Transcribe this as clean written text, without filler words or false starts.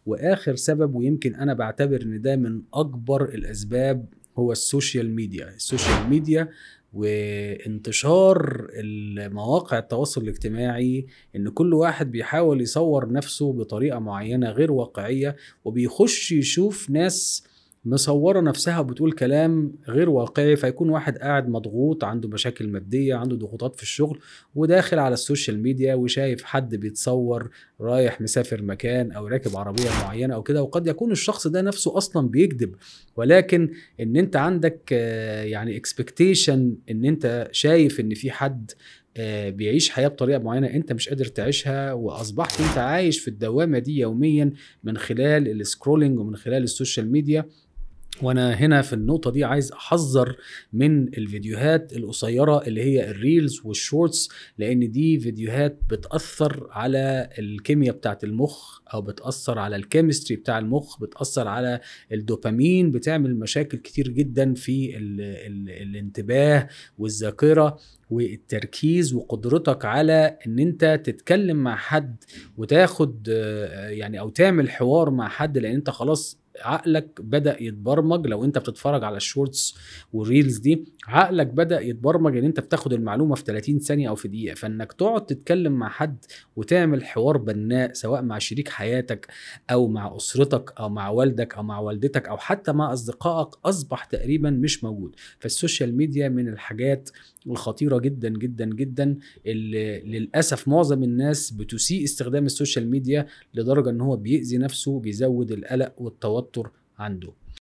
واخر سبب، ويمكن انا بعتبر ان ده من اكبر الاسباب، هو ال social media. ال social media وانتشار المواقع التواصل الاجتماعي، ان كل واحد بيحاول يصور نفسه بطريقة معينة غير واقعية، وبيخش يشوف ناس مصورة نفسها وبتقول كلام غير واقعي. فيكون واحد قاعد مضغوط، عنده مشاكل مادية، عنده ضغوطات في الشغل، وداخل على ال social media وشايف حد بيتصور رايح مسافر مكان او راكب عربية معينة او كده، وقد يكون الشخص ده نفسه اصلا بيكذب، ولكن ان انت عندك يعني expectation ان انت شايف ان في حد بيعيش حياة بطريقة معينة انت مش قادر تعيشها، واصبحت انت عايش في الدوامة دي يوميا من خلال ال scrolling ومن خلال ال social media. وانا هنا في النقطة دي عايز احذر من الفيديوهات القصيرة اللي هي ال reels وال shorts، لان دي فيديوهات بتأثر على الكيمياء بتاعت المخ، او بتأثر على ال chemistry بتاع المخ، بتأثر على الدوبامين، بتعمل مشاكل كتير جدا في ال الانتباه والذاكرة والتركيز وقدرتك على ان انت تتكلم مع حد وتاخد يعني او تعمل حوار مع حد، لان انت خلاص عقلك بدأ يتبرمج. لو انت بتتفرج على ال shorts وال reels دي، عقلك بدأ يتبرمج ان انت بتاخد المعلومة في 30 ثانية او في دقيقة، فانك تقعد تتكلم مع حد وتعمل حوار بناء سواء مع شريك حياتك او مع اسرتك او مع والدك او مع والدتك او حتى مع اصدقائك، اصبح تقريبا مش موجود. فال social media من الحاجات الخطيرة جدا جدا جدا اللي للأسف معظم الناس بتسيء استخدام ال social media لدرجة ان هو بيأذي نفسه، بيزود القلق والتوتر عنده.